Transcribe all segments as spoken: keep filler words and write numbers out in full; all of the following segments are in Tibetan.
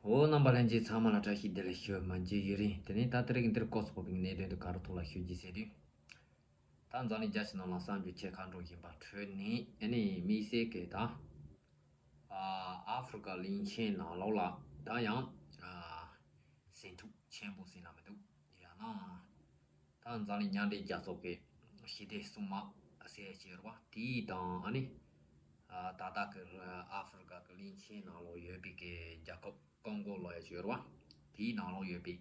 འོ། རྣམ་པ་ལྷན་རྒྱས་ཚང་མ་ལ་བཀྲ་ཤིས་བདེ་ལེགས་ཞུ་མ་འཇུ་ཡི་རིང་། དེ་ནས་ད་ལྟ་རིག་འདིར་སྐོར་སོགས་པའི་གནད་དོན་དུ་ག་རུ་ཐོག་ལ་ཞུ་རྒྱུ་ཟེར་དུས། ད་འཛམ་གླིང་རྒྱ་ཆེ་ནང་ལ་བསམ་རྒྱུ་ཆེ་ཁ་འགྲོ་བཞིན་པ་ཁྲོད་ནས་ཨ་ནི་དམིགས་བསལ་གྱི་ད་ཨ་ཨ་ཧྥི་རི་ཀ་གླིང་ཆེན་ནང་ལོགས་ལ་ད་ཡང་ཨ་ཟིང་འཁྲུག་ཆེན་པོ་ཟེར་ན་མི་འདུག་ཡང་ན་ད་འཛམ་གླིང་མཉམ་འབྲེལ་རྒྱལ་ཚོགས་ཀྱི་ཞི་བདེ་སྲུང་དམག་ཟེར་ཡས་ཅིག་ཡོད་རེད་བ། དེའི་དང་ཨ་ནི་ཨ་ད་ལྟ་གི་ཨ་ཧྥི་རི་ཀ་གི་གླིང་ཆེན་ནང་ལོགས་ཡོད་པའི་གི་རྒྱལ་ཁབ་ཀོང་གོ་ལབ་ཡས་ཅིག་ཡོད་རེད་བ། དེའི་ནང་ལོགས་ཡོད་པའི་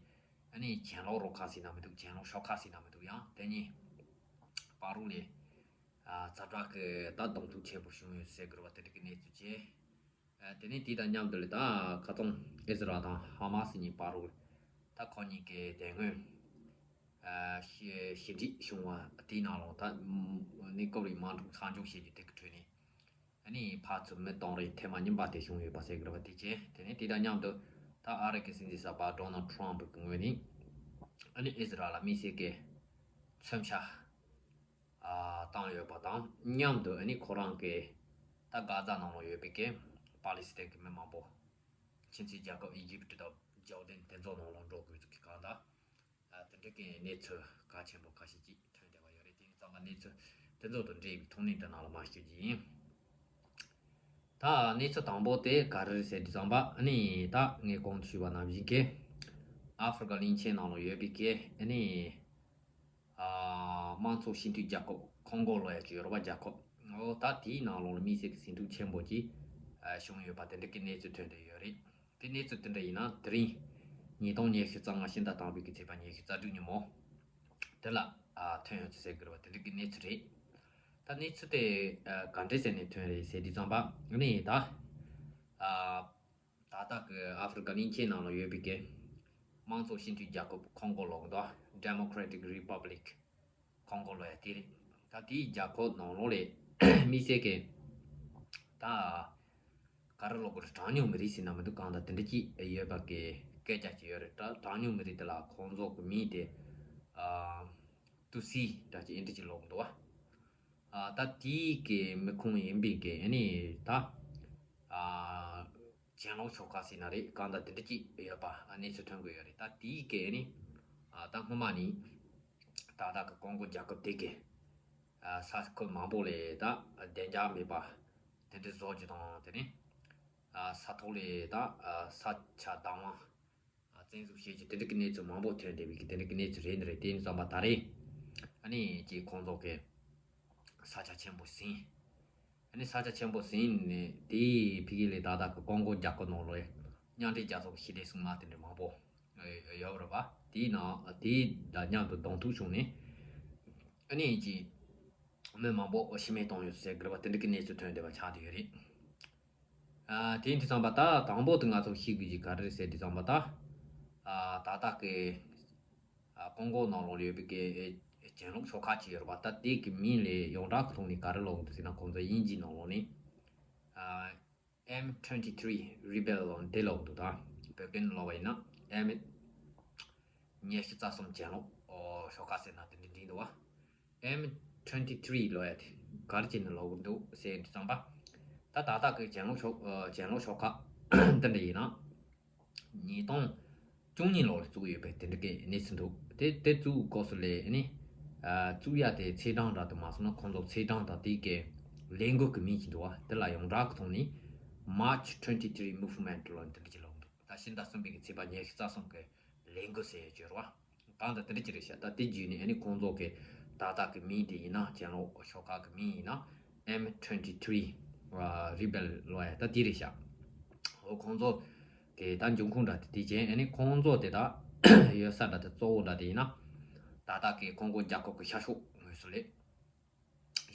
ཨ་ནི་གྱེན་ལོག་རུ་ཁག་ཟེར་ན་མི་འདུག་གྱེན་ལོག་ཤོག་ཁག་ཟེར་ན་མི་འདུག་ཡང་དེ་གཉིས་བར་རུ་ལས་ཨ་ཛ་དྲག་གི་ད་གདོང་ཐུག་ཆེན་པོ་བྱུང་ཡོད་ཟེར་གི་རེད་བ། དེ་འདྲ་གི་གནས་ཚུལ་བྱས། ཨ་དེ་ནས་དེ་དང་མཉམ་དུ་ལས་ད་ཁ་སང་ཨི་ཟི་རལ་དང་ཧ་མ་སི་གཉིས་བར་རུ་ད་ཁོ་གཉིས་ཀའི་དེ་སྔོན་ཨ་ཞི་ཞི་འགྲིག་བྱུང་བ་དེའི་ནང་ལོགས་ད་གནས་སྐབས་རིང་དམག་འཁྲུག་མཚམས་འཇོག་བྱེད་རྒྱུ་དེ་གི་ཁྲོད་ནས་ཨ་ནི་ཕར་ཚུར་མི་གཏོང་རེས་ཐེངས་མ་གཉིས་པ་དེ་བྱུང་ཡོད་པ་ཟེར་གི་རེད་བ། དེ་བྱས་དེ་ནས་དེ་དང་མཉམ་དུ་ད་ཨ་རི་གི་སྲིད་འཛིན་གསར་པ་ཌོ་ནལ་ཊམ་གི་ངོས་ནས་ཨ་ནི་ཨི་ཟི་རལ་ལ་དམིགས་བསལ་གྱི་མཚོན་ཆ་ཨ་བཏང་ཡོད་པ་དང་མཉམ་དུ་ཨ་ནི་ཁོ་རང་གི་ད་གྷ་ཛ་ནང་ལོགས་ཡོད་པའི་གི་པ་ལི་སི་ཐན་གི་མི་མང་པོ་ཁྱིམ་མཚེས་རྒྱལ་ཁབ་ཨི་ཇིབ་ཊི་དང་ཇོར་ཌན་དེ་ཚོ་ནང་ལོགས་འགྲོ་དགོས་ཀྱི་གང་ལྟར་ཨ་དེ་འདྲ་གི་གནས་ཚུལ་གལ་ཆེན་པོ་ཁ་ཤས་ཅིག་ཐོན་བསྡད་པ་ཡོད་རེད། དེ་ཡིན་ཙང་གནས་ཚུལ་དེ་ཚོ་དང་འབྲེལ་བའི་ཐུང་ངུ་འདི་ནང་ལ་མར་ཞུ་རྒྱུ་ཡིན། ད་གནས་ཚུལ་དང་པོ་དེ་ག་རེ་རེད་ཟེར་དུས་ཙམ་པ་ཨ་ནི་ད་ངས་གོང་དུ་ཞུས་པ་ནང་བཞིན་གི་ཨ་ཧྥི་རི་ཀ་གླིང་ཆེན་ནང་ལོགས་ཡོད་པའི་གི་ཨ་ནི་ཨ་དམངས་གཙོ་སྤྱི་མཐུན་རྒྱལ་ཁབ་ཁོང་གོ་ལབ་ཡ་ཅིག་ཡོད་རེད་བ། རྒྱལ་ཁབ་འོ་ད་དེའི་ནང་ལོགས་ལ་དམིགས་བསལ་གྱི་ཟིང་འཁྲུག་ཆེན་པོ་ཅིག་ཨ་བྱུང་ཡོད་པ་དེ་འདྲ་གི་གནས་ཚུལ་ཐོན་བསྡད་ཡོད་རེད། དེ་གནས་ཚུལ་དེ་འདྲ་ཡིན་ན་དེ་རིང་ཉིས་སྟོང་ཉི་ཤུ་རྩ་ལྔ་ཕྱི་ཟླ་དང་པོའི་གི་ཚེས་པ་ཉི་ཤུ་རྩ་དྲུག་ཉིན་མོ་དེ་ལ་ཨ་ཐོན་ཡོད་ཚུལ་ཟེར་གི་རེད་བ། དེ་འདྲ་གི་གནས་ཚུལ་རེད། ད་གནས་ཚུལ་དེ་ཨ་ག་འདྲས་ཟེར་ནས་ཐོན་རེད་ཟེར་དུས་ཙམ་པ་ཨ་ནི་ད་ཨ་ད་ལྟ་གི་ཨ་ཧྥི་རི་ཀ་གླིང་ཆེན་ནང་ལ་ཡོད་པའི་གི་དམངས་གཙོ་སྤྱི་མཐུན་རྒྱལ་ཁབ་ཁོང་གོ་ལབ་གི་འདུག Democratic Republic ཁོང་གོ་ལབ་ཡ་དེ་རེད། ད་དེའི་རྒྱལ་ཁབ་ནང་ལོགས་ལས་དམིགས་བསལ་གི་ད་ག་རེ་ལབ་དགོས་རེད། གྲངས་ཉུང་མི་རིགས་ཟེར་ན་མི་འདུག་གང་ལྟར་དེ་འདྲ་ཅིག་ཡོད་པ་གི་སྐད་ཆ་ཅིག་ཡོད་རེད། ད་གྲངས་ཉུང་མི་རིགས་དེ་ལ་ཁོང་ཚོ་གི་མིང་དེ་ཨ་ཏུ་སི་འདྲ་ཅིག་ཨིན་ཇི་ཅིག་ལབ་གི་འདུག་བ། ཨ་ད་དེའི་གི་མི་ཁུངས་ཡིན་པའི་གི་ཨ་ནི་ད་ཨ་གྱེན་ལོག་ཤོག་ཁག་ཟེར་ན་རེད། གང་ལྟར་དེ་འདྲ་ཅིག་ཡོད་པ་ཨ་གནས་ཚུལ་ཐོན་གི་ཡོད་རེད། ད་དེའི་གི་ཨ་ནི་ཨ་ད་སྔོན་མ་ནས་ད་ལྟ་གི་ཀོང་གོ་རྒྱལ་ཁབ་དེ་གི་ཨ་ས་ཁུལ་མང་པོ་ལས་ད་བདེ་འཇགས་མེད་པ་དེ་འདྲ་བཟོ་རྒྱུ་དང་། དེ་ནས་ཨ་ས་ཐོག་ལས་ད་ཨ་ས་ཆ་བདག་དབང་ཨ་བཙན་འཛུལ་བྱེད་རྒྱུ་དེ་འདྲ་གི་གནས་ཚུལ་མང་པོ་ཐོན་བསྡད་པའི་གི་དེ་འདྲ་གི་གནས་ཚུལ་རེད་ནི་རེད། དེ་ཡིན་ཙང་པ་ད་རེས་ཨ་ནི་ཅིག་ཁོང་ཚོ་གི་ས་ཆ་ཆེན་པོ་ཟིན། ཨ་ནི་ས་ཆ་ཆེན་པོ་ཟིན་ནས་དེའི་ཕ་གི་ལས་ད་ལྟ་གི་ཀོང་གོ་རྒྱལ་ཁབ་ནང་ལོགས་མཉམ་འབྲེལ་རྒྱལ་ཚོགས་ཀྱི་ཞི་བདེ་སྲུང་དམག་དེ་འདྲ་མང་པོ་ཡོད་རེད་པ། དེའི་ནང་དེའི་དང་མཉམ་དུ་གདོང་ཐུག་བྱུང་ནས་ཨ་ནི་ཅིག་མི་མང་པོ་ཤི་རྨས་བཏང་ཡོད་ཟེར་གི་རེད་པ། དེ་འདྲ་གི་གནས་ཚུལ་ཐོན་བསྡད་པ་ཆགས་བསྡད་ཡོད་རེད། ཨ་དེ་ཡིན་དུས་ཙམ་པ་ད་དང་པོ་དེ་ང་ཚོ་ཤེས་དགོས་ཀྱི་ག་རེ་རེད་ཟེར་དུས་ཙམ་པ་ད་ཨ་ད་ལྟ་གི་ཨ་ཀོང་གོ་ནང་ལོགས་ཡོད་པའི་གི་གྱེན་ལོག་ཤོག་ཁག་ཅིག་ཡོད་རེད་པ། ད་དེ་གི་མིང་ལས་ཡོངས་གྲགས་ཀྱི་ཐོག་ནས་ག་རེ་ལབ་འདུག་ཟེར་ན་ཁོང་ཚོ་དབྱིན་ཇིའི་ནང་ལོགས་ནས་ཨ་M twenty-three Rebel ལབ་དེ་ལབ་འདུག་ད་བོད་སྐད་ནང་ལབ་པ་ཡིན་ན་M ཉི་ཤུ་རྩ་གསུམ་གྱེན་ལོག་ཨོ་ཤོག་ཁག་ཟེར་ན་དེ་འདྲ་འགྲིག་འདུག་བ། M twenty-three ལབ་ཡ་དེ་ག་རེ་བྱས་ནས་ལབ་གི་འདུག་ཟེར་དུས་ཙམ་པ། ད་ད་ལྟ་གི་གྱེན་ལོག་ཤོག་ཨ་གྱེན་ལོག་ཤོག་ཁག་འདི་འདྲ་ཡིན་ན། ཉིས་སྟོང་བཅུ་གཉིས་ལོ་ལ་བཙུགས་ཡོད་པའི་དེ་འདྲ་གི་གནས་ཚུལ་འདུག་དེ་དེ་བཙུགས་སྐབས་སུ་ལས་ནི་ཨ་བཙུགས་ཡ་དེ་ཚེས་གྲངས་འདྲ་དུ་མ་སོང་ན་ཁོང་ཚོ་ཚེས་གྲངས་དང་དེ་གི་ལས་འགུལ་གི་མིང་ཅིག་འདུག་བ། དེ་ལ་ཡོངས་གྲགས་ཀྱི་ཐོག་ནས་March twenty-three Movement ལབ་དེ་འདྲ་ཅིག་ལབ་འདུག་ད་ཕྱི་ཟླ་གསུམ་པའི་གི་ཚེས་པ་ཉི་ཤུ་རྩ་གསུམ་གི་ལས་འགུལ་ཟེར་ཡ་ཅིག་ཡོད་རེད་བ། གང་ལྟར་དེ་འདྲ་ཅིག་རེད་ཤག་ད་དེ་བརྒྱུད་ནས་ཨ་ནི་ཁོང་ཚོ་གི་ད་ལྟ་གི་མིང་དེ་ཡིན་ན་གྱེན་ལོག་ཤོག་ཁག་གི་མིང་ཡིན་ན་M twenty-three Rebel ལབ་ཡ་ད་དེ་རེད་ཤག་འོ་ཁོང་ཚོ་གི་ད་འབྱུང་ཁུངས་འདྲ་དེ་དེ་བྱས་ཨ་ནི་ཁོང་ཚོ་དེ་ད་ཡོད་ས་འདྲ་དེ་གཙོ་བོ་འདྲ་དེ་ཡིན་ན་ད་ལྟ་གི་ཀོང་གོ་རྒྱལ་ཁབ་གི་ཤར་ཕྱོགས་ངོས་སུ་ལས་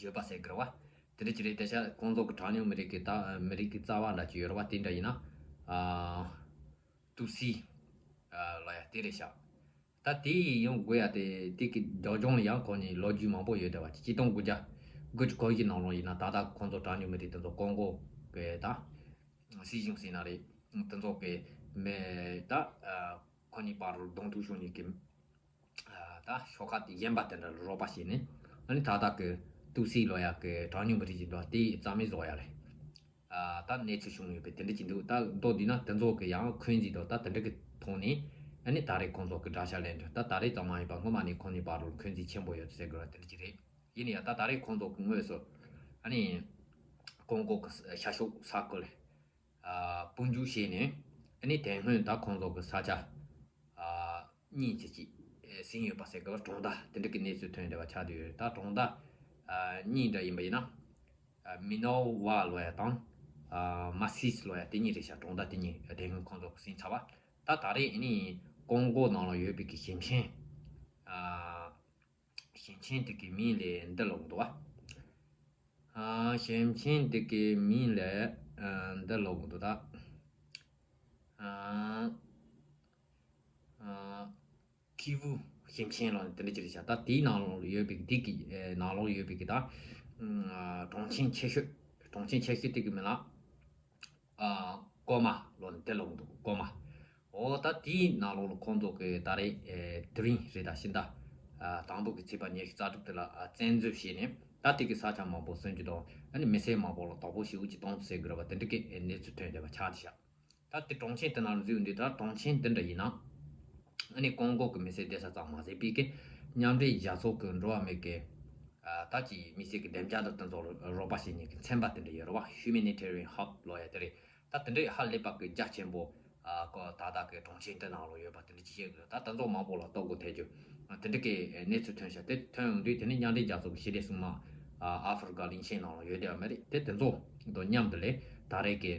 ཡོད་པ་ཟེར་གི་རེད་བ། དེ་འདྲ་ཅིག་རེད། དེ་ཤག་ཁོང་ཚོ་གི་གྲངས་ཉུང་མི་རིགས་ཀྱི་ད་མི་རིགས་ཀྱི་རྩ་བ་འདྲ་ཅིག་ཡོད་རེད་བ། དེ་འདྲ་ཡིན་ན་ཨ་ཏུ་སི་ཨ་ལབ་ཡ་དེ་རེད་ཤག་ད་དེ་ཡོང་དགོས་ཡ་དེ་དེ་གི་རྒྱབ་ལྗོངས་ལ་ཡང་ཁོ་གཉིས་ལོ་རྒྱུས་མང་པོ་ཡོད་བསྡད་པ། ཆིག་སྟོང་དགུ་བརྒྱ་དགུ་བཅུ་གོ་བཞི་ནང་ལོགས་ཡིན་ན་ད་ལྟ་ཁོང་ཚོ་གྲངས་ཉུང་མི་རིགས་དེ་ཚོ་ཀོང་གོ་གི་ད་སྲིད་གཞུང་ཟེར་ན་རེད། དེ་ཚོ་གི་མི་ད་ཨ་ཁོ་གཉིས་བར་རུ་གདོང་ཐུག་བྱུང་ནས་གི་ཨ་ད་ཤོག་ཁག་དེ་གཞན་པ་དེ་འདྲ་ལ་རོགས་པ་བྱས་ནས་ཨ་ནི་ད་ལྟ་གི་ཏུ་སི་ལབ་ཡ་གི་གྲངས་ཉུང་མི་རིགས་ཀྱི་འགྲོ་དེ་རྩ་མེད་བཟོ་ཡ་རེད། ད་གནས་ཚུལ་བྱུང་ཡོད་པའི་དེ་འདྲ་ཅིག་འདུག་ད་མདོར་བསྡུས་ན་དེ་ཚོ་གི་ཡང་འཁོན་འཛིན་དང་ད་དེ་འདྲ་གི་ཐོག་ནས་ཨ་ནི་ད་རེས་ཁོང་ཚོ་གི་དགྲ་ཤ་ལེན་དུས་ད་ད་རེས་ཙམ་མ་ཡིན་པ་སྔོན་མ་ནས་ཁོང་གཉིས་བར་ལ་འཁོན་འཛིན་ཆེན་པོ་ཡོད་ཟེར་དགོས་ར་དེ་འདྲ་ཅིག་རེད། ཡིན་ན་ཡང་ད་ད་རེས་ཁོང་ཚོ་གི་དངོས་སུ་ཨ་ནི་ཀོང་ཀོ་གི་ཤར་ཕྱོགས་ས་ཁུལ་ཨ་སྤོ་འཇུག་བྱས་ནས་ཨ་ནི་དེ་སྔོན་ད་ཁོང་ཚོ་གི་ས་ཆ་ཨ་གཉིས་ཙམ་ཅིག་ཟིན་ཡོད་པ་ཟེར་དགོས་པ་གྲོང་རྡལ་དེ་འདྲ་གི་གནས་ཚུལ་ཐོན་བསྡད་པ་ཆགས་བསྡད་ཡོད་རེད། ད་གྲོང་རྡལ་ཨ་གཉིས་འདྲ་ཡིན་པ་ཡིན་ན་ཨ་མི་ནོ་ཝ་ལབ་ཡ་དང་ཨ་མ་སིས་ལབ་ཡ་དེ་གཉིས་རེད་ཤག་གྲོང་རྡལ་དེ་གཉིས་དེ་སྔོན་ཁོང་ཚོ་གི་ཟིན་ཚར་བ། ད་ད་རེས་ཨ་ནི་ཀོང་ཀོ་ནང་ལ་ཡོད་པའི་གི་ཞིང་ཆེན་ཨ་ཞིང་ཆེན་དེ་གི་མིང་ལ་འདི་ལབ་འདུག་བ། ཨ་ཞིང་ཆེན་དེ་གི་མིང་ལ་ཨ་འདི་ལབ་འདུག་ད། ཨ་ཨ་ཁི་ཝུ་ཞིང་ཆེན་ལབ་དེ་འདྲ་ཅིག་རེད་ཤག་ད་དེའི་ནང་ལོགས་ལ་ཡོད་པའི་གི་དེ་གི་ཨ་ནང་ལོགས་ལ་ཡོད་པའི་གི་ད་ཨ་གྲོང་ཆེན་ཆེ་ཤོས་གྲོང་ཆེན་ཆེ་ཤོས་དེ་གི་མིང་ལ་ཨ་ཀོ་མ་ལབ་ནས་དེ་ལབ་འདུག་ཀོ་མ། འོ་ད་དེའི་ནང་ལོགས་ལ་ཁོང་ཚོ་གི་ད་རེས་ཨེ་དེ་རིང་རེད་ད་ཕྱི་ཟླ་ཨ་དང་པོ་གི་ཚེས་པ་ཉི་ཤུ་རྩ་དྲུག་དེ་ལ་ཨ་བཙན་འཛུལ་བྱས་ནས་ད་དེ་གི་ས་ཆ་མང་པོ་ཟིན་རྒྱུ་དང་ཨ་ནི་མི་སེར་མང་པོ་ལ་དོགས་པ་ཞེ་པོ་ཅིག་བཏང་ཚུལ་ཟེར་དགོས་རེད་པ། དེ་འདྲ་གི་ཨེ་གནས་ཚུལ་ཐོན་བསྡད་པ་ཆགས་བསྡད་ཤག་ད་དེ་གྲོང་ཆེན་དེ་ནང་འཛུལ་འདི་ད་གྲོང་ཆེན་འདི་འདྲ་ཡིན་ན་ཨ་ནི་ཀོང་ཀོ་གི་མི་སེར་བསྡད་ས་ཙམ་མ་ཟད་པའི་གི་མཉམ་འབྲེལ་རྒྱལ་ཚོགས་གི་འགྲོ་བ་མི་གི་ཨ་ད་ཅི་མི་སེར་གི་བདེ་འཇགས་དང་དེ་ཚོ་ལ་རོགས་པ་བྱེད་མཁན་གི་ཚན་པ་དེ་འདྲ་ཡོད་རེད་བ། Humanitarian Hub ལབ་ཡ་དེ་རེད། ད་དེ་འདྲའི་ཧ་ལས་པ་གི་རྒྱ་ཆེན་པོ་ཨ་ཀོ་ད་ད་གི་གྲོང་ཆེན་དེ་ནང་ལ་ཡོད་པ་དེ་འདྲ་ཅིག་བཤད་གི་ད་དེ་ཚོ་མང་པོ་ལ་ལྟ་སྐོར་ཐེབས་རྒྱུ་ཨ་དེ་འདྲ་གི་གནས་ཚུལ་ཐོན་ཤག་དེ་ཐོན་ཡོང་དུས་དེ་ནི་མཉམ་འབྲེལ་རྒྱལ་ཚོགས་ཀྱི་ཞི་བདེ་སྲུང་དམག་ཨ་ཨ་ཧྥེ་རི་ཀ་གླིང་ཆེན་ནང་ལ་ཡོད་བསྡད་པ་མ་རེད། དེ་དེ་ཚོ་དང་མཉམ་དུ་ལས་ད་རེས་ཀྱི་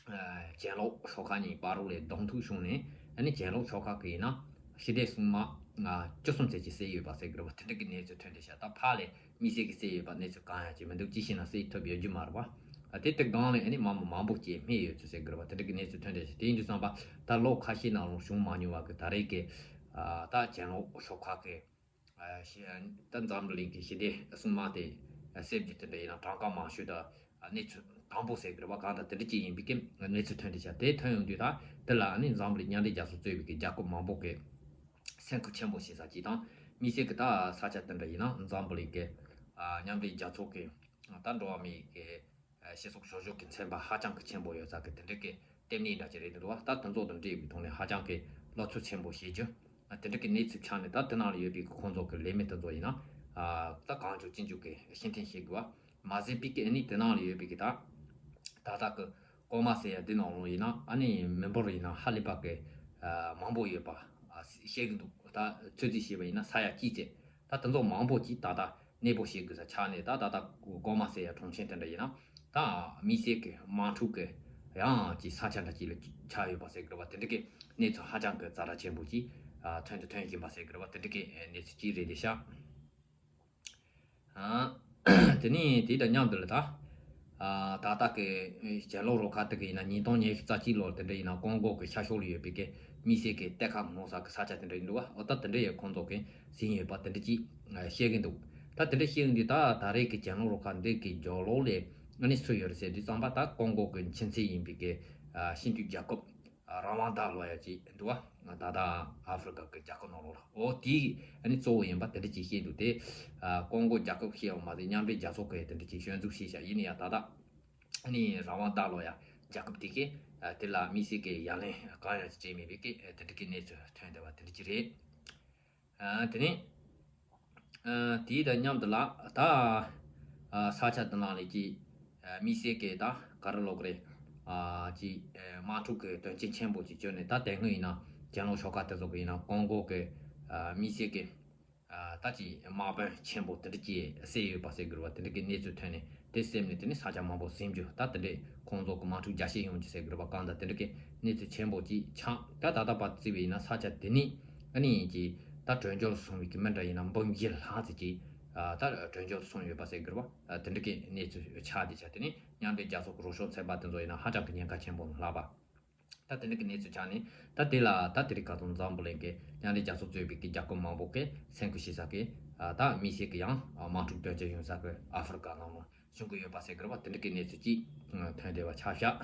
ཨ་གྱེན་ལོག་ཤོག་ཁག་གཉིས་བར་ལ་གདོང་ཐུག་བྱུང་ནས་ཨ་ནི་གྱེན་ལོག་ཤོག་ཁག་གི་ཡིན་ན་ཞི་བདེ་སྲུང་དམག་ཨ་བཅུ་གསུམ་ཙམ་ཅིག་བསད་ཡོད་པ་ཟེར་གི་རེད་བ། དེ་འདྲ་གི་གནས་ཚུལ་ཐོན་བསྡད་ཤག་ད་ཕར་ལས་དམིགས་བསལ་གྱི་བསད་ཡོད་པ་གནས་ཚུལ་གང་ཡང་ཅིག་མི་འདུག་ཅི་ཞིག་ན་བསད་ཐུབ་ཡོད་རྒྱུ་མ་རེད་བ། ཨ་དེ་དེ་སྒང་ལས་ཨ་ནི་དམག་མི་མང་པོ་ཅིག་རྨས་ཡོད་ཚུལ་ཟེར་གི་རེད་བ། དེ་འདྲ་གི་གནས་ཚུལ་ཐོན་བསྡད་ཤག་དེ་ཡིན་དུས་ཙམ་པ་ད་ལོ་ཁ་ཤས་ནང་ལོགས་བྱུང་མ་མྱོང་བ་གི་ད་རེས་ཀྱི་ཨ་ད་གྱེན་ལོག་ཤོག་ཁག་གི་ཨ་ཤེས་ད་འཛམ་བུ་གླིང་གི་ཞི་བདེ་སྲུང་དམག་དེ་གསེབ་ཀྱི་དེ་འདྲ་ཡིན་ན་གྲངས་ཀ་མང་ཤོས་ད་གནས་ཚུལ་དང་པོ་ཟེར་གི་རེད་བ། གང་ལྟར་དེ་འདྲ་ཅིག་ཡིན་པའི་གི་གནས་ཚུལ་ཐོན་བསྡད་ཤག་དེ་ཐོན་ཡོང་དུས་ད་དེ་ལ་ཨ་ནི་འཛམ་བུ་གླིང་མཉམ་འབྲེལ་རྒྱལ་ཚོགས་གཙོས་པའི་གི་རྒྱལ་ཁབ་མང་པོ་གི་སེམས་ཁུར་ཆེན་པོ་བྱེད་ས་ཅིག་དང་དམིགས་བསལ་གི་ད་ས་ཆ་དེ་འདྲ་ཡིན་ན་འཛམ་བུ་གླིང་གི་ཨ་མཉམ་འབྲེལ་རྒྱལ་ཚོགས་གི་ད་འགྲོ་བ་མིའི་གི་ཨ་སྤྱི་ཚོགས་བྱང་ཕྱོགས་ཀྱི་ཚན་པ་ཧ་ཅང་གི་ཆེན་པོ་ཡོད་ས་གི་དེ་འདྲ་གི་ལྟེ་གནས་འདྲ་ཅིག་རེད་འདུག་བ། ད་དེ་ཚོ་དང་འབྲེལ་བའི་ཐོག་ནས་ཧ་ཅང་གི་བློ་ཚོད་ཆེན་པོ་བྱེད་རྒྱུ། ཨ་དེ་འདྲ་གི་གནས་ཚུལ་ཆགས་ནས་ད་དེ་ནང་ལ་ཡོད་པའི་གི་ཁོང་ཚོ་གི་ལས་མི་དེ་ཚོ་ཡིན་ན་ཨ་ད་གང་བྱུང་ཅི་བྱུང་གི་ཕྱིར་འཐེན་བྱེད་དགོས་བ། མ་ཟད་པའི་གི་ཨ་ནི་དེ་ནང་ལ་ཡོད་པའི་གི་ད་ད་ལྟ་གི་ཀོ་མ་ཟེར་ཡ་འདི་ནང་ལོགས་ཡིན་ན་ཨ་ནི་མི་འབོར་ཡིན་ན་ཧ་ལས་པ་གི་ཨ་མང་པོ་ཡོད་པ་ཨ་བཤད་གི་འདུག་ད་ཚོད་རྩིས་བྱས་པ་ཡིན་ན་ས་ཡ་གཅིག་ཙམ། ད་དེ་ཚོ་མང་པོ་ཅིག་ད་ལྟ་གནས་སྤོ་བྱེད་དགོས་ས་ཆགས་ནས་ད་ད་ལྟ་ཀོ་མ་ཟེར་ཡ་གྲོང་ཆེན་དེ་འདྲ་ཡིན་ན་ད་དམིགས་བསལ་གི་དམག་འཁྲུག་གི་ཡང་ཅིག་ས་ཆ་འདྲ་ཅིག་ལ་ཆགས་ཡོད་པ་ཟེར་གི་རེད་བ། དེ་འདྲ་གི་གནས་ཚུལ་ཧ་ཅང་གི་ཛ་དྲག་ཆེན་པོ་ཅིག་ཨ་ཐོན་དུ་ཐོན་བཞིན་པ་ཟེར་གི་རེད་བ། དེ་འདྲ་གི་གནས་ཚུལ་ཅིག་རེད་དེ་ཤག་ཨ་དེ་ནས་དེ་དང་མཉམ་དུ་ལ་ད་ཨ་ད་ལྟ་གི་གྱེན་ལོག་རོགས་ཁག་དེ་གི་ཡིན་ན་ཉིས་སྟོང་ཉི་ཤུ་རྩ་གཅིག་ལོར་དེ་འདྲ་ཡིན་ན་ཀོང་ཀོ་གི་ཤར་ཕྱོགས་ལ་ཡོད་པའི་གི་དམིགས་བསལ་གི་གཏེར་ཁ་སྔོག་ས་གི་ས་ཆ་དེ་འདྲ་ཡིན་འདུག་བ། འོ་ད་དེ་འདྲ་ཡི་ཁོང་ཚོ་གི་ཟིན་ཡོད་པ་དེ་འདྲ་ཅིག་བཤད་གི་འདུག་ད་དེ་འདྲ་བཤད་གི་འདུག་ད་ད་རེས་གི་གྱེན་ལོག་རོགས་ཁག་འདི་གི་རྒྱབ་ལོགས་ལས་ཨ་ནི་སུ་ཡོད་རེད་ཟེར་དུས་ཙམ་པ་ད་ཀོང་ཀོ་གི་ཁྱིམ་མཚེས་ཡིན་པའི་གི་ཨ་ཤིན་ཏུ་རྒྱལ་ཁབ་ཨ་ར་ཝང་ད་ལབ་ཡ་ཅིག་འདུག་བ། ད་ལྟ་ཨ་ཧྥེ་རི་ཀ་གི་རྒྱལ་ཁབ་ནང་ལོགས་ལ་འོ་དེའི་ཨ་ནི་གཙོ་བོ་ཡིན་པ་དེ་འདྲ་ཅིག་བཤད་འདུག་དེ་ཨ་ཀོང་ཀོ་རྒྱལ་ཁབ་བཤད་པ་མ་ཟད་མཉམ་འབྲེལ་རྒྱལ་ཚོགས་ཀྱིས་དེ་འདྲ་ཅིག་སྐྱོན་འཛུགས་བྱས་ཤག་ཡིན་ན་ཡང་ད་ལྟ་ཨ་ནི་ར་ཝང་ད་ལབ་ཡ་རྒྱལ་ཁབ་དེ་གས་ཨ་དེ་ལ་དམིགས་བསལ་གྱི་ཡ་ལན་གང་ཡང་བྱས་མེད་པའི་གི་ཨ་དེ་འདྲ་གི་གནས་ཚུལ་ཐོན་བསྡད་པ་དེ་འདྲ་ཅིག་རེད། ཨ་དེ་ནས་ཨ་དེའི་དང་མཉམ་དུ་ལ་ད་ཨ་ས་ཆ་དེ་ནང་ལ་ཅིག་ཨ་དམིགས་བསལ་གྱི་ད་ག་རེ་ལབ་དགོས་རེད། ཨ་ཅིག་ཨ་དམག་འཁྲུག་གི་དོན་རྐྱེན་ཆེན་པོ་ཅིག་བྱུང་ནས་ད་དེ་སྔོན་ཡིན་ན་གྱེན་ལོག་ཤོག་ཁག་དེ་ཚོ་གི་ཡིན་ན་ཀོང་ཀོ་གི་ཨ་དམིགས་བསལ་གྱི་ཨ་ད་ཅིག་དམག་དཔོན་ཆེན་པོ་དེ་འདྲ་ཅིག་བསད་ཡོད་པ་ཟེར་གི་རེད་བ། དེ་འདྲ་གི་གནས་ཚུལ་ཐོན་ནས་དེ་གསེབ་ནས་དེ་ནས་ས་ཆ་མང་པོ་ཟིན་རྒྱུ་ད་དེ་འདྲས་ཁོང་ཚོ་གི་དམག་འཁྲུག་རྒྱ་ཆེ་ཡོང་རྒྱུ་ཟེར་གི་རེད་བ། གང་ལྟར་དེ་འདྲ་གི་གནས་ཚུལ་ཆེན་པོ་ཅིག་ཆགས། ད་ད་ལྟ་བར་དུ་བརྩིས་པ་ཡིན་ན་ས་ཆ་དེ་ནས་ཨ་ནི་ཅིག་ད་བྲོས་བྱོལ་སོང་བའི་གི་མི་འདྲ་ཡིན་ན་འབུམ་བཞི་ལྷག་ཙམ་ཅིག་ཨ་ད་བྲོས་བྱོལ་སོང་ཡོད་པ་ཟེར་གི་རེད་བ། ཨ་དེ་འདྲ་གི་གནས་ཚུལ་ཆགས་དེ་ཆགས། དེ་ནས་མཉམ་འབྲེལ་རྒྱལ་ཚོགས་ཀྱི་རོགས་སྐྱོར་ཚན་པ་དེ་ཚོ་ཡིན་ན་ཧ་ཅང་གི་ཉེན་ཁ་ཆེན་པོ་ལ་ལྷག་པ། ད་དེ་འདྲ་གི་གནས་ཚུལ་ཆགས་ནས་ད་དེ་ལ་ད་དེ་རིང་ཁ་སང་འཛམ་བུ་གླིང་གི་མཉམ་འབྲེལ་རྒྱལ་ཚོགས་གཙོས་པའི་གི་རྒྱལ་ཁབ་མང་པོ་གིས་སེམས་ཁུར་བྱེད་ས་གི་ཨ་ད་དམིགས་བསལ་གི་ཡང་ཨ་དམག་འཁྲུག་དོན་རྐྱེན་ཡོང་ས་གི་ཨ་ཧྥེ་རི་ཀ་ནང་ལ་བྱུང་གི་ཡོད་པ་ཟེར་གི་རེད་བ། དེ་འདྲ་གི་གནས་ཚུལ་ཅིག་ཐོན་བསྡད་པ་ཆགས་བཞག་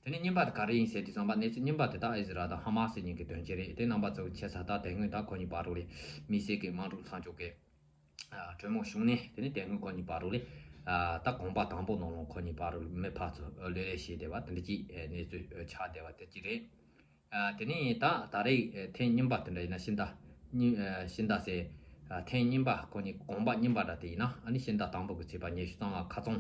དེ་ནས་གཉིས་པ་དེ་ག་རེ་ཡིན་ཟེར་དུས་ཙམ་པ་གནས་ཚུལ་གཉིས་པ་དེ་ད་ཨི་ཟི་རལ་དང་ཧ་མ་སི་གཉིས་ཀྱི་དོན་རྐྱེན་རེད། དེ་རྣམ་པ་ཚོ་ཆེ་ས་ད་དེ་སྔོན་ད་ཁོ་གཉིས་བར་དུ་ལས་དམིགས་བསལ་གི་དམག་འཁྲུག་ལྷག་འཇོག་གི་ཨ་གྲོས་མོལ་བྱུང་ནས་དེ་ནས་དེ་སྔོན་ཁོ་གཉིས་བར་དུ་ལས་ ད་གོམ་པ་དང་པོ་ནང་ལོགས་ཁོ་གཉིས་བར་མི་ཕར་ཚུར་ལོས་རེས་བྱས་བསྡད་པ་དེ་འདྲ་ཅིག་གནས་ཚུལ་ཆགས་བསྡད་པ་དེ་ཅིག་རེད། དེ་ནས་ད་ད་རེས་ཐེངས་གཉིས་པ་དེ་འདྲ་ཡིན་ན་ཕྱི་ཟླ་གཉིས་ཕྱི་ཟླ་ཟེར། ཐེངས་གཉིས་པ་ཁོ་གཉིས་གོམ་པ་གཉིས་པ་འདྲ་དེ་ཡིན་ན་ཨ་ནི་ཕྱི་ཟླ་དང་པོ་གི་ཚེས་པ་ཉི་ཤུ་རྩ་ལྔ་ཁ་རྩང་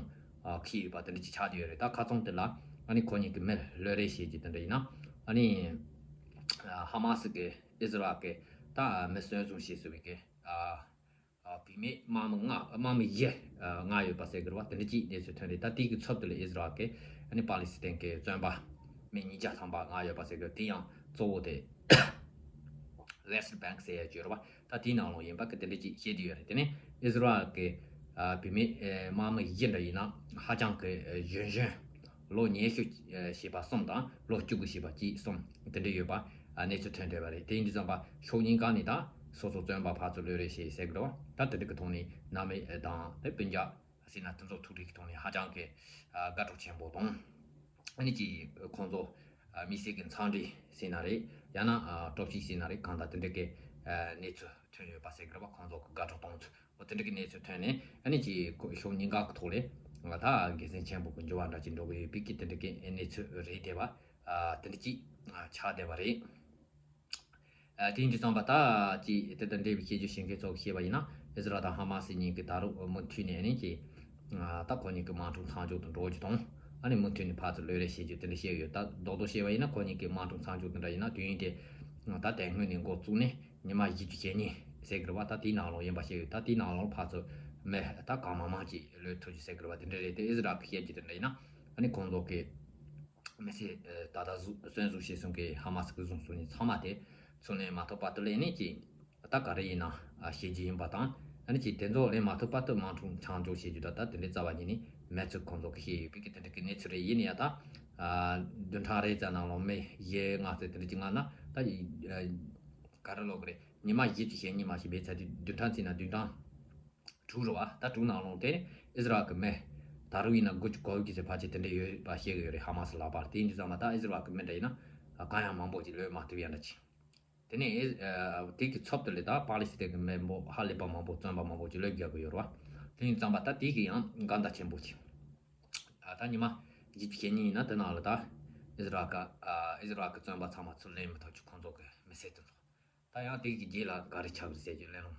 འཁེལ་ཡོད་པ་དེ་འདྲ་ཅིག་ཆགས་བསྡད་ཡོད་རེད། ད་ཁ་རྩང་དེ་ལ་ཨ་ནི་ཁོ་གཉིས་ཀྱི་མི་ལོས་རེས་བྱས་རྒྱུ་དེ་འདྲ་ཡིན་ན་ཨ་ནི་ཧ་མ་སི་གི་ཨི་ཟི་རལ་གི་ད་མི་གསོན་བཟུང་བྱས་ཟེར་བའི་གི་བུད་མེད་དམག་མི་ལྔ་དམག་མི་བཞི་ལྔ་ཡོད་པ་ཟེར་གི་རེད་བ། དེ་འདྲ་ཅིག་གནས་ཚུལ་ཐོན་རེད། ད་དེའི་གི་ཚབ་དེ་ལ་ཨི་ཟི་རལ་གི་ཨ་ནི་པ་ལི་སི་ཐན་གི་བཙོན་པ་མི་ཉིས་བརྒྱ་ཐམ་པ་ལྔ་ཡོད་པ་ཟེར་གི་དེ་ཡང་གཙོ་བོ་དེ་West Bank ཟེར་ཡ་ཅིག་ཡོད་རེད་བ། ད་དེའི་ནང་ལོགས་ཡིན་པ་གི་དེ་འདྲ་ཅིག་བཤད་ཀྱི་ཡོད་རེད། དེ་ནས་ཨི་ཟི་རལ་གི་བུད་མེད་དམག་མི་བཞི་འདྲ་ཡིན་ན་ཧ་ཅང་གི་གཞོན་གཞོན་ལོ་ཉི་ཤུ་བྱས་པ་གསུམ་དང་ལོ་བཅུ་དགུ་བྱས་པ་གཅིག་གསུམ་དེ་འདྲ་ཡོད་པ་གནས་ཚུལ་ཐོན་བསྡད་པ་རེད། དེ་ཡིན་དུས་ཙམ་པ་ཕྱོགས་གཉིས་ཀ་ནས་ད་སོ་སོ་བཙོན་པ་ཕར་ཚུར་ལོས་རེས་བྱས་ཟེར་གི་རེད་བ། ད་དེ་འདྲ་གི་ཐོག་ནས་ནང་མི་དང་དེ་སྤུན་ཀྱག་ཟེར་ན་དེ་ཚོ་ཐུག་འཕྲད་ཀྱི་ཐོག་ནས་ཧ་ཅང་གི་དགའ་སྤྲོ་ཆེན་པོ་དང་ཨ་ནི་ཅིག་ཁོང་ཚོ་དམིགས་བསལ་གྱི་འཚམས་འདྲི་ཟེར་ན་རེད། ཡང་ན་སྤྲོ་སྐྱིད་ཟེར་ན་རེད། གང་ལྟར་དེ་འདྲ་གི་གནས་ཚུལ་ཐོན་ཡོད་པ་ཟེར་གི་རེད་བ། ཁོང་ཚོ་གི་དགའ་སྤྲོ་གཏོང་ཚུལ་འོ་དེ་འདྲ་གི་གནས་ཚུལ་ཐོན་ནས་ཨ་ནི་ཅིག་ཕྱོགས་གཉིས་ཀ་གི་ཐོག་ལས་ད་དགེ་མཚན་ཆེན་པོ་གི་འགྱུར་བ་འདྲ་ཅིག་འགྲོ་གི་ཡོད་པའི་གི་དེ་འདྲ་གི་གནས་ཚུལ་རེད་བསྡད་པ་དེ་འདྲ་ཅིག་ཆགས་བསྡད་པ་རེད། དེ་ཡིན་དུས་ཙམ་པ་ད་ཅིག་དེ་དང་འབྲེལ་བའི་སྐད་ཆ་བཤད་མཁན་ཚོ་གིས་བཤད་པ་ཡིན་ན་ཨི་ཟི་རལ་དང་ཧ་མ་སི་གཉིས་ཀྱིས་ད་རུང་མུ་མཐུད་ནས་ཨ་ནི་ཅིག་ད་ཁོ་གཉིས་ཀྱི་དམག་འཁྲུག་མཚམས་འཇོག་ཏུ་འགྲོ་རྒྱུ་དང་ཨ་ནི་མུ་མཐུད་ནས་ཕར་ཚུར་ལོས་རེས་བྱེད་རྒྱུ་དེ་འདྲ་བཤད་ཡོད། ད་རྡོག་རྡོག་བཤད་པ་ཡིན་ན་ཁོ་གཉིས་ཀྱི་དམག་འཁྲུག་མཚམས་འཇོག་དེ་འདྲ་ཡིན་ན་དུས་ཡུན་དེ་ད་དེ་སྔོན་ནས་འགོ་བཙུགས་ནས་ཉི་མ་བཞི་བཅུ་ཞེ་གཉིས་ཟེར་གི་རེད་བ། ད་དེའི་ནང་ལོགས་ཡིན་པ་བཤད་ཡོད། ད་དེའི་ནང་ལོགས་ཕར་ཚུར་མི་ད་གང་མང་མང་ཅིག་ལོས་ཐུབ་རྒྱུ་ཟེར་གི་རེད་བ། དེ་འདྲ་རེད། དེ་ཨི་ཟི་རལ་གྱིས་བཤད་རྒྱུ་དེ་འདྲ་ཡིན་ན་ཨ་ནི་ཁོང་ཚོ་གི་མི་ཚེ་ད་ལྟ་གསོན་བཟུང་བྱས་སོང་གི་ཧ་མ་སི་གི་བཟུང་སོང་ནི་ཚང་མ་དེ་ཚུར་ལེན་མ་ཐུབ་བར་དུ་ལས་ནི་ཅིག་ད་ག་རེ་ཡིན་ན་བྱེད་རྒྱུ་ཡིན་པ་དང་ཨ་ནི་ཅིག་དེ་ཚོ་ལེན་མ་ཐུབ་བར་དུ་དམག་འཁྲུག་མཚམས་འཇོག་བྱེད་རྒྱུ་ད་ད་དེ་འདྲའི་རྩ་བ་ཉིད་ནས་མེད་ཚུལ་ཁོང་ཚོ་གི་བཤད་ཡོད་པའི་གི་དེ་འདྲ་གི་གནས་ཚུལ་རེད། ཡིན་ན་ཡང་ད་བདུན་ཕྲག་རེ་ཙམ་ནང་ལོགས་མི་བཞི་ལྔ་ཙམ་དེ་འདྲ་ཅིག་ང་ན་ད་ག་རེ་ལོག་གི་རེད། ཉི་མ་བཞི་བཅུ་ཞེ་གཉིས་མ་ཞིག་བས་ཚར་དུས་བདུན་ཕྲག་ཚིག་ན་བདུན་ཕྲག་དྲུག་རེད་བ། ད་དྲུག་ནང་ལོགས་དེ་ཨི་ཟི་རལ་གི་མི་ད་རུང་ཡིན་ན་དགུ་བཅུ་གོ་དགུ་ཙམ་ཕལ་ཆེར་དེ་འདྲ་ཡོད་པ་བཤད་གི་ཡོད་རེད། ཧ་མ་སི་ལག་པར། དེ་ཡིན་དུས་ཙམ་པ་ད་ཨི་ཟི་རལ་གི་མི་འདྲ་ཡིན་ན་གང་ཡང་མང་པོ་ཅིག་ལོས་མ་ཐུབ་ཡ་འདྲ་ཅིག་དེ་ནས་ཨི་དེ་གི་ཚབ་ཏུ་ལས་ད་པ་ལི་སི་ཐན་གི་མི་འབོར་ཧ་ལས་པ་མང་པོ་བཙོན་པ་མང་པོ་ཅིག་ལོས་རྒྱག་གི་ཡོད་རེད་བ། དེ་ཡིན་དུས་ཙམ་པ་ད་དེ་གི་ཡང་དགའ་མདའ་ཆེན་པོ་ཅིག་ད་ཉི་མ་བཞི་བཅུ་ཞེ་གཉིས་ཡིན་ན་དེ་ནང་ལ་ད་ཨི་ཟི་རལ་ག་ཨི་ཟི་རལ་གི་བཙོན་པ་ཚང་མ་ཚུར་ལེན་མི་ཐུབ་ཅིག་ཁོང་ཚོ་གི་མི་སེར་དེ་ཚོ། ད་ཡང་དེ་གི་རྗེས་ལ་ག་རེ་ཆགས་རེད་ཟེར་རྒྱུ་གླེང་སློང་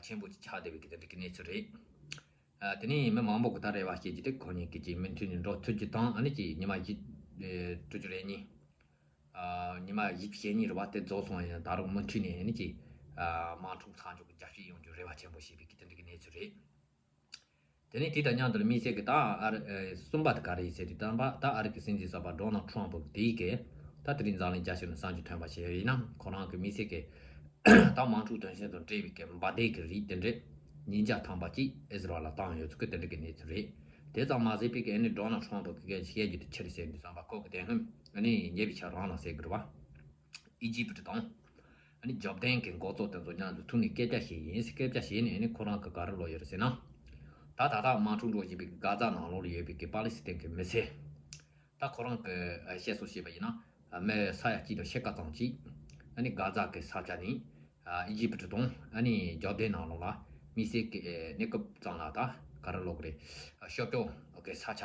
ཆེན་པོ་ཅིག་ཆགས་བསྡད་པའི་གི་དེ་འདྲ་གི་གནས་ཚུལ་རེད། དེ་ནས་མི་མང་པོ་གི་ད་རེ་བ་བྱེད་རྒྱུ་དེ་ཁོ་གཉིས་ཀྱི་ཅིག་མུ་མཐུད་ནས་འགྲོ་ཐུབ་རྒྱུ་དང་ཨ་ནི་ཅིག་ཉི་མ་བཞི་དྲུག་ཅུ་རེ་གཉིས་ཉི་མ་བཞི་བཅུ་ཞེ་གཉིས་རེད་བ། དེ་རྫོགས་སོང་ཡང་ད་རུང་མུ་མཐུད་ནས་ཨ་ནི་ཅིག་དམག་འཁྲུག་མཚམས་འཇོག་གི་རྒྱབ་སྐྱོར་ཡོང་རྒྱུ་རེ་བ་ཆེན་པོ་བྱེད་པའི་གི་དེ་འདྲ་གི་གནས་ཚུལ་རེད། དེ་ནས་དེ་དང་མཉམ་དུ་དམིགས་བསལ་གྱི་ད་ཨ་རི་ཨེ་གསུམ་པ་དེ་ག་རེ་ཡིན་ཟེར་དུས་ད་ད་ཨ་རི་གི་སྲིད་འཛིན་གསར་པ་ཌོ་ནལ་ཊམ་པ་དེའི་གི་ད་དེ་རིང་འཛམ་གླིང་རྒྱ་ཤོད་ནས་གསར་འགྱུར་ཐོན་པ་ཞིག་ཡིན་ན་ཁོ་རང་གི་དམིགས་བསལ་གྱི་ད་དམག་འཁྲུག་དོན་ཆེན་དང་འབྲེལ་བའི་གི་འབར་མདེལ་གྱི་རིགས་དེ་འདྲས་ཉིས་བརྒྱ་ཐམ་པ་ཅིག་ཨི་ཟི་རལ་ལ་བཏང་ཡོད་ཚུལ་གྱི་དེ་འདྲ་གི་གནས་ཚུལ་རེད། དེ་ཙམ་མ་ཟད་པའི་གི་ཨ་ནི་ཌོ་ནལ་ཊམ་པ་གི་སྐད་ཆ་བཤད་རྒྱུ་དེ་ཆི་རེད་ཟེར་དུས་ཙམ་པ་ཁོ་གི་དེ་སྔོན་ཨ་ནི་ཉེ་བའི་ཆར་རང་ལ་ཟེར་གི་རེད་བ། ཨི་ཇིབ་དང་། ཨ་ནི་ཇོར་ཌན་གྱི་འགོ་གཙོ་དེ་ཚོ་མཉམ་དུ་ཐུག་ནས་སྐད་ཆ་བཤད་ཡིན་ཟེར། སྐད་ཆ་བཤད་ནས་ཨ་ནི་ཁོ་རང་གི་ག་རེ་ལབ་ཡོད་རེད་ཟེར་ན། ད་ད་ལྟ་དམག་འཁྲུག་འགྲོ་བཞིན་པའི་གྷ་ཛ་ནང་ལོགས་ལ་ཡོད་པའི་གི་པ་ལི་སི་ཐན་གྱི་མི་སེར། ད་ཁོ་རང་གི་བཤད་སྲོལ་བཤད་པ་ཡིན་ན། མི་ས་ཡ་གཅིག་དང་ཕྱེད་ཀ་ཙམ་ཅིག་ཨ་ནི་གྷ་ཛ་གི་ས་ཆ་ནས་ཨི་ཇིབ་དང་ཨ་ནི་ཇོར་ཌན་ནང་ལོགས་ལ་དམིགས་བསལ་གྱི་གནས་སྐབས་ཙམ་ལ་ད་ག་རེ་ལབ་དགོས་རེད། ཤོབ་ཀྱོག་གི་ས་ཆ།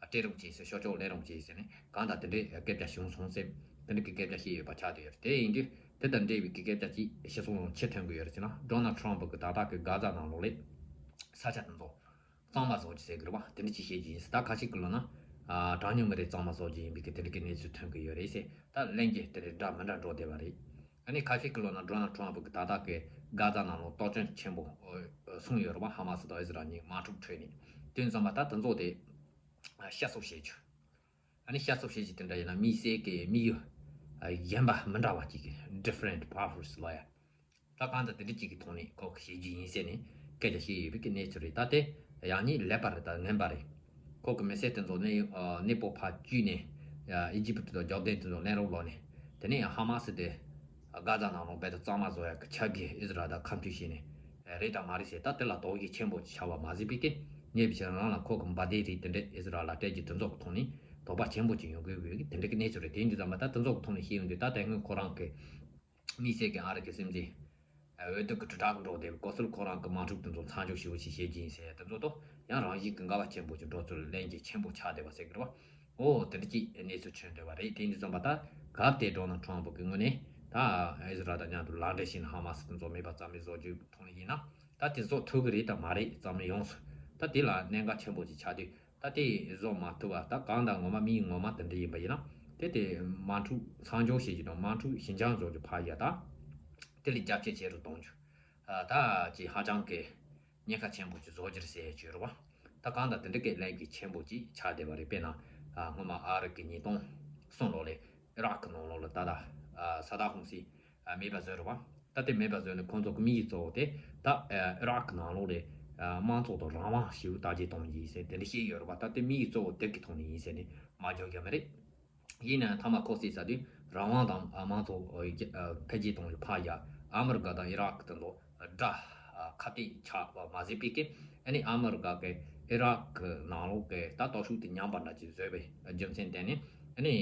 སྤྲད་རོགས་བྱེད་ཟེར། ཤོབ་ཀྱོག་ལེན་རོགས་བྱེད་ཟེར་ནས་གང་ལྟར་དེ་འདྲའི་སྐད་ཆ་བྱུང་སོང་ཟེར། དེ་འདྲ་གི་སྐད་ཆ་བཤད་ཡོད་པ་ཆགས་བསྡད་ཡོད་རེད། དེ་ཡིན་དུས་དེ་དང་འབྲེལ་བའི་གི་སྐད་ཆ་ཅིག་ཕྱི་སོང་ལོང་ཆེ་ཐོན་གི་ཡོད་རེད་ཟེར་ན། ཌོ་ནལ་ཊམ་པ་གི་ད་ལྟ་གི་གྷ་ཛ་ནང་ལོགས་ལས་ས་ཆ་དེ་ཚོ་གཙང་མ་བཟོ་རྒྱུ་ཟེར་གི་རེད་བ། དེ་འདྲ་ཅིག་བཤད་རྒྱུ་ཡིན་ཟེར། ད་ཁ་ཤས་ཀྱི་ལོ་ན་གྲངས་ཉུང་མི་རིགས་གཙང་མ་བཟོ་རྒྱུ་ཡིན་པའི་གི་དེ་འདྲ་གི་གནས་ཚུལ་ཐོན་གི་ཡོད་རེད་ཟེར། ད་གླེང་རྒྱུ་དེ་འདྲ་འདྲ་མི་འདྲ་འགྲོ་བསྡད་པ་རེད། ཨ་ནི་ཁ་ཤས་ཀྱི་ལོ་ན་ཌོ་ནལ་ཊམ་པ་གི་ད་ལྟ་གི་གྷ་ཛ་ནང་ལོགས་གཏོར་སྐྱོན་ཆེན་པོ་སོང་ཡོད་རེད་བ། ཧ་མ་སི་དང་ཨི་ཟི་རལ་གཉིས་དམག་འཁྲུག་ཁྲོད་ནས། དེ་ཙམ་པ་ད་དེ་ཚོ་དེ་བཤད་སྲོལ་བཤད་རྒྱུ། ཨ་ནི་བཤད་སྲོལ་བཤད་རྒྱུ་དེ་འདྲ་ཡིན་ན་དམིགས་བསལ་གྱི་དམིགས་ཡུལ་གཞན་པ་མི་འདྲ་བ་ཅིག་གི་different purpose ལབ་ཡ། ད་གང་ལྟར་དེ་འདྲ་ཅིག་གི་ཐོག་ནས་ཁོ་གི་བཤད་རྒྱུ་ཡིན་ཟེར་ནས་སྐད་ཆ་བཤད་ཡོད་པའི་གི་གནས་ཚུལ་རེད། ད་དེ་ཡང་ནི་ལེགས་པ་རེད་ད་ངན་པ་རེད། ཁོ་གི་མི་སེར་དེ་ཚོ་གནས་གནས་སྤོ་ཕར་བསྐྱུར་ནས་ཨི་ཇིབ་དང་ཇོར་ཌན་དེ་ཚོ་ལེན་རོགས་ལབ་ནས། དེ་ནས་ཧ་མ་སི་དེ་གྷ་ཛ་ནང་ལོགས་རྦད་དེ་གཙང་མ་བཟོ་ཡ་གི་ཆབ་ཀྱི་ཨི་ཟི་རལ་དང་ཁ་མཐུན་བྱས་ནས་རེད་དང་མ་རེད་ཟེར། ད་དེ་ལ་དོགས་གཞི་ཆེན་པོ་ཆགས་པ་མ་ཟད་པའི་གི་ཉེ་བའི་ཆར་རང་ལ་ཁོ་གི་འབར་མདེལ་རིགས་དེ་འདྲས་ཨི་ཟི་རལ་ལ་སྤྲད་རྒྱུ་དེ་ཚོ་གི་ཐོག་ནས་དོགས་པ་ཆེན་པོ་ཅིག་ཡོང་གི་ཡོད་གི་དེ་འདྲ་གི་གནས་ཚུལ་རེད། དེ་ཡིན་དུས་ཙམ་པ་ད་དེ་ཚོ་གི་ཐོག་ནས་བཤད་ཡོང་དུས་ད་དེ་སྔོན་ཁོ་རང་གི་དམིགས་བསལ་གྱི་ཨ་རི་གི་སྲིད་འཛིན་ འོས་བསྡུ་གི་དྲིལ་བསྒྲགས་འགྲོ་བསྡད་པའི་སྐབས་སུ་ཁོ་རང་གི་དམག་འཁྲུག་དེ་ཚོ་མཚམས་འཇོག་ཞེ་པོ་ཞིག་བྱེད་ཀྱི་ཡིན་ཟེར་དེ་ཚོ་དང་། ཡང་རང་བཞིན་གྱི་འགལ་བ་ཆེན་པོ་ཅིག་འགྲོ་ཚུལ་ལན་གྱི་ཆེན་པོ་ཆགས་བསྡད་པ་ཟེར་གི་རེད་བ། འོ་དེ་འདྲ་ཅིག་གནས་ཚུལ་ཐོན་བསྡད་པ་རེད། དེ་ཡིན་དུས་ཙམ་པ་ད་གལ་ཏེ་ཌོ་ནལ་ཊམ་ཕུ་གི་ངོས་ནས་ད་ཨི་ཟི་རལ་དང་མཉམ་དུ་ལག་འབྲེལ་བྱས་ནས་ཧ་མ་སི་དེ་ཚོ་མེད་པ་རྩ་མེད་བཟོ་རྒྱུའི་ཐོག་ནས་ཡིན་ན། ད་དེ་བཟོ་ཐུབ་ཀྱི་རེད་དམ་མ་རེད་རྩ་མེད་ཡོངས་སུ། ད་དེ་ལ་གནད་འགག་ཆེན་པོ་ཅིག་ཆགས་དུས། ད་དེ་བཟོ་མ་ཐུབ་པ་ད་གང་ལྟར་ངོ་མ་མིའི་ངོ་མ་དེ་འདྲ་ཡིན་པ་ཡིན་ན། དེ་དེ་དམག་འཁྲུག་མཚམས་འཇོག་བྱེད་རྒྱུ་དང་དམག་འཁྲུག་ཞི་འཇམ་བཟོ་རྒྱུ་ཕར་ཡ་ད། དེ་ལ་རྒྱབ་སྐྱོར་ཆེ་རུ་གཏོང་རྒྱུ། ཨ་ད་ཅིག་ཧ་ཅང་གི་ཉེན་ཁ་ཆེན་པོ་ཅིག་བཟོ་རྒྱུ་རེད་ཟེར་ཡ་ཅིག་ཡོད་རེད་བ། ད་གང་ལྟར་དེ་འདྲ་གི་ལན་གྱི་ཆེན་པོ་ཅིག་ཆགས་བསྡད་པ་རེད། དཔེར་ན། ཨ་སྔོན་མ་ཨ་རི་གི་ཉིས་སྟོང་གསུམ་ལོ་ལ་ཨི་རག་གི་ནང་ལོགས་ལ་ད་ལྟ་ཨ་ས་དཱམ་ཧུ་སི་ཨ་མེད་པ་བཟོས་རེད་བ། ད་དེ་མེད་པ་བཟོས་ནས་ཁོང་ཚོ་གི་དམིགས་ཡུལ་གཙོ་བོ་དེ་ད་ཨ་ཨི་རག་གི་ནང་ལོགས་ལ་ཨ་དམངས་གཙོ་དང་རང་དབང་ཞེ་པོ་དར་རྒྱས་གཏོང་རྒྱུ་ཡིན་ཟེར་དེ་འདྲ་བཤད་ཡོད་རེད་བ། ད་དེ་དམིགས་ཡུལ་གཙོ་བོ་དེ་གི་ཐོག་ནས་ཡིན་ཟེར་ནས་མ་བརྗོད་ཀྱི་མ་རེད། ཡིན་ནའང་མཐའ་མ་ཁོ་སྲིད་ས་དུས་རང་དབང་དང་དམངས་གཙོ་འཕེལ་རྒྱས་གཏོང་རྒྱུ་ཕར་ཡ། ཨ་མི་རི་ཀ་དང་ཨི་རག་དེ་ཚོ་དགྲ་ཁ་གཏད་ཆགས་པ་མ་ཟད་པའི་ཀི་ཨ་ནི་ཨ་མི་རི་ཀ་གི་ཨི་རག་གི་ནང་ལོགས་ཀྱི་ད་སྟོབས་ཤུགས་དེ་ཉམས་པ་འདྲ་ཅིག་བཟོས་པའི་རྒྱུ་མཚན་དེ་ནི་ཨ་ནི་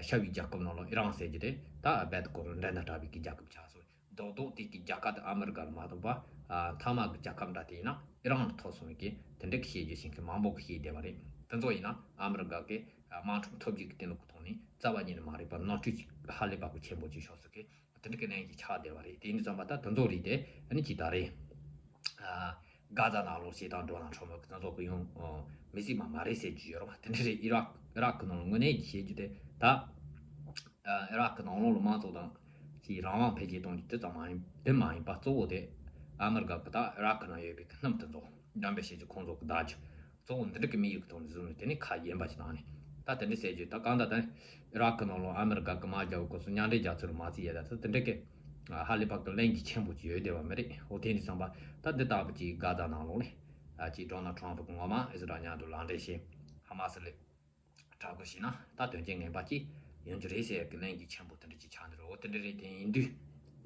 ཤར་བའི་རྒྱལ་ཁབ་ནང་ལོགས་ཨི་རན་ཟེར་རྒྱུ་དེ་ད་རྦད་དེ་ཁོ་རང་འགྲན་ཟླ་དྲག་པའི་གི་རྒྱལ་ཁབ་ཆགས་སོང་། རྡོག་རྡོག་དེ་གི་རྒྱལ་ཁབ་དེ་ཨ་མི་རི་ཀ་ལ་མ་གཏོགས་པ་ཨ་མཐའ་མ་གི་རྒྱལ་ཁབ་འདྲ་དེ་ཡིན་ན་ཨི་རན་ལ་ཐོབ་སོང་གི་དེ་འདྲ་གི་བཤད་རྒྱུ་ཞིག་གི་མང་པོ་གི་བཤད་བསྡད་པ་རེད། དེ་ཚོ་ཡིན་ན་ཨ་མི་རི་ཀ་གི་དམག་འཁྲུག་ཐོབ་རྒྱུ་གི་དེ་ནི་ཐོག་ནས་རྩ་བ་ཉིད་ནས་མ་རེད་པ། ནོར་འཁྲུལ་ཅིག་ཧ་ལས་པ་གི་ཆེན་པོ་ཅིག་ཤོར་སོང་གི་དེ་འདྲ་གི་གནས་ཀྱི་ཆགས་བསྡད་པ་རེད། དེ་ཡིན་དུས་ཙམ་པ་ད་དེ་ཚོ་རེད་དེ་ཨ་ནི་ཅིག་ད་རེད། ཨ་གྷ་ཛ་ནང་ལོགས་བྱེད་སྟངས་འགྲོ་ན་ཁྲོམ་གི་དེ་ཚོ་གི་ཡོང་མི་སྲིད་པ་མ་རེད་ཟེར་གྱི་ཡོད་རེད་བ། དེ་འདྲ་རེད། ཨི་རག་ཨི་རག་གི་ནང་ལ་དངོས་གནས་ཀྱི་བཤད་རྒྱུ་དེ་ད་ཨ་ཨི་རག་གི་ནང་ལོགས་ལ་དམངས་གཙོ་དང་ཅིག་རང་དབང་འཕེལ་རྒྱས་གཏོང་རྒྱུ་དེ་ཙམ་མ་ཡིན་དེ་མ་ཡིན་པ་གཙོ་བོ་དེ་ཨ་མི་རི་ཀ་གི་ད་ཨི་རག་གི་ནང་ཡོད་པའི་གི་སྣུམ་དེ་ཚོ་འགྲེམས་སྤེལ་བྱེད་རྒྱུ་ཁོང་ཚོ་གི་བདག་རྒྱུ། གཙོ་བོ་འདི་འདྲ་གི་དམིགས་ཡུལ་གི་ཐོག་ནས་བཟུང་ནས་དེ་ནི་ཁ་གཞན་པ་ཞིག་དང་ནི། ད་དེ་འདྲ་ཟེར་རྒྱུ་ད་གང་ལྟར་ད་ཨི་རག་གི་ནང་ལོགས་ཨ་མི་རི་ཀ་གི་དམག་རྒྱག་གི་སྐབས་སུ་མཉམ་འབྲེལ་རྒྱག་ཚུལ་མ་བརྩིས་ཡས་ད་ད་དེ་འདྲ་གི་ཧ་ལས་པ་གི་ལན་གྱི་ཆེན་པོ་ཅིག་ཡོད་བསྡད་པ་མི་རེད། འོ་དེ་འདྲ་བསམ་པ་ད་འདི་ལྟ་བུ་ཅིག་གྷ་ཛ་ནང་ལོགས་ནས་ཨ་ཅིག་ཌོ་ནལ་ཊམ་ཕུ་གི་ངོ་མ་ཨི་ཟི་རལ་མཉམ་དུ་ལག་འབྲེལ་བྱས་ཧ་མ་སི་ལ་དྲག་པོ་བྱས་ན་ད་དོན་རྐྱེན་ངན་པ་ཅིག་ཡོང་རྒྱུ་རེད་ཟེར་གི་ལན་གྱི་ཆེན་པོ་དེ་འདྲ་ཅིག་ཆགས་འདུག་འོ་དེ་འདྲ་རེད། དེ་ཡིན་དུས་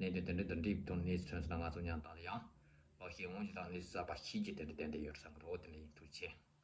གནད་དོན་དེ་འདྲ་དེ་འདྲའི་ཐོག་ནས་མཚོན་སོང་ན་ང་ཚོ་མཉམ་དུ་ཡང་ལོ་ཤས་སྔོན་གྱི་དང་ནས་གསར་པ་ཤེས་ཀྱི་དེ་འདྲ་ཏན་ཏན་ཡོད་བསམ་གི་རེད། འོ་དེ་འདྲ་ཡིན། ཐུགས་རྗེ་ཆེ།